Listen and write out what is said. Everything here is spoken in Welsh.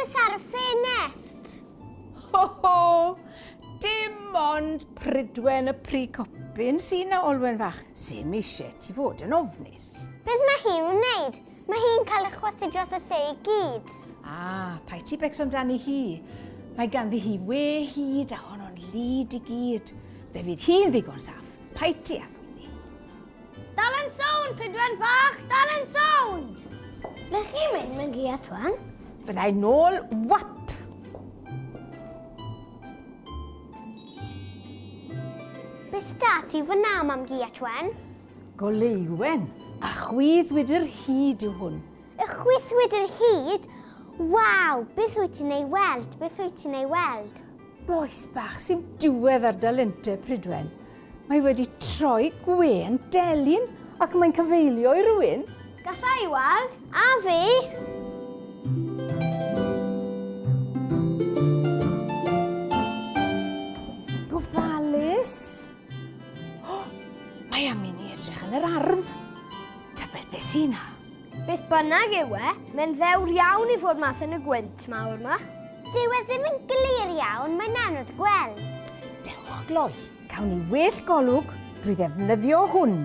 rhywbeth ar y ffenest. Ho ho! Dim ond Prydwen y Pry Copyn sy'n na Olwen fach. Sim eisiau ti fod yn ofnus. Beth mae hi'n wneud? Mae hi'n cael ei chwythu dros y lle i gyd. Ah, paid ti becso amdani hi. Mae ganddi hi we hyd a honno'n lyd i gyd. Fe fydd hi'n ddigon saff. Paid ti â phoeni. Dal yn sownd, Prydwen fach! Dal yn sownd! Ble chi'n mynd, Megi a Twan? Fyddai nôl wap! Be sta ti fyna, mam Gi a Twen? Goleuwen, a chwydd wydr hyd yw hwn. Y chwyth wydr hyd? Waw, beth wyt ti'n ei weld? Beth wyt ti'n ei weld? Bois bach sy'n diwedd ar dalentau Prydwen. Mae wedi troi gwên delyn ac mae'n cyfeilio i rywun. Galla i weld. A fi! Gofalus. Oh, mae am i ni edrych yn yr ardd. Tybed beth sy'n na? Beth bynnag yw e, mae'n ddewr iawn i fod mas yn y gwynt mawr ma. Dyw e ddim yn glir iawn, mae'n anodd gweld. Dewch gloi, cawn ni well golwg drwy ddefnyddio hwn.